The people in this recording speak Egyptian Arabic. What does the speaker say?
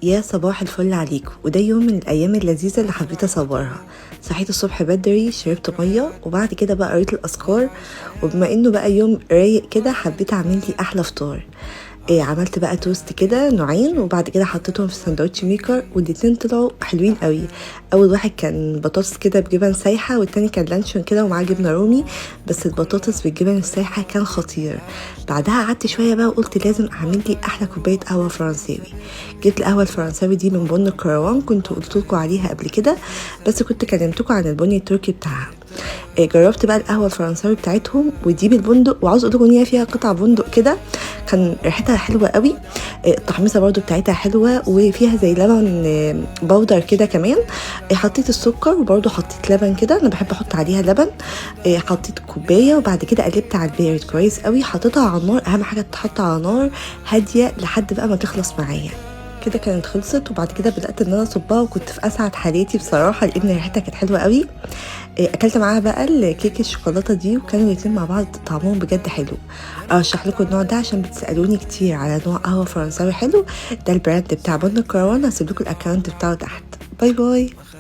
يا صباح الفل عليكم. وده يوم من الايام اللذيذة اللي حبيت اصورها. صحيت الصبح بدري، شربت مية، وبعد كده بقى قريت الاذكار. وبما انه بقى يوم رايق كده حبيت اعمل لي احلى فطار. عملت بقى توست كده نوعين، وبعد كده حطيتهم في sandwich maker، والاتنين طلعوا حلوين قوي. اول واحد كان بطاطس كده بجبن سايحه، والتاني كان لانشون كده ومعاه جبنه رومي، بس البطاطس بالجبن السايحه كان خطير. بعدها قعدت شوية بقى وقلت لازم اعمل لي احلى كوباية قهوة فرنساوي. جبت القهوة الفرنساوي دي من بن الكروان، كنت قلت لكم عليها قبل كده، بس كنت كلمتكم عن البن التركي بتاعها. جربت بقى القهوة الفرنساوي بتاعتهم ودي بالبندق، وعاوز اقول لكم ان هي فيها قطع بندق كده، كان ريحتها حلوة قوي. التحميصه برضو بتاعتها حلوة، وفيها زي لبن بودر كده كمان. حطيت السكر وبرضو حطيت لبن كده، انا بحب احط عليها لبن. حطيت كوباية وبعد كده قلبت على البارد كويس قوي، حطيتها على النار. اهم حاجة تتحط على نار هادية لحد بقى ما تخلص معايا كده. كانت خلصت، وبعد كده بدات ان انا اصبها، وكنت في اسعد حالاتي بصراحة لان ريحتها كانت حلوة قوي. اكلت معاها بقى الكيك الشوكولاتة دي، وكانوا الاتنين مع بعض طعمهم بجد حلو. ارشح لكم النوع ده عشان بتسالوني كتير على نوع قهوة فرنساوي حلو. ده ال brand بتاع بن الكروان، هسيب لكم ال account بتاعه تحت. bye bye.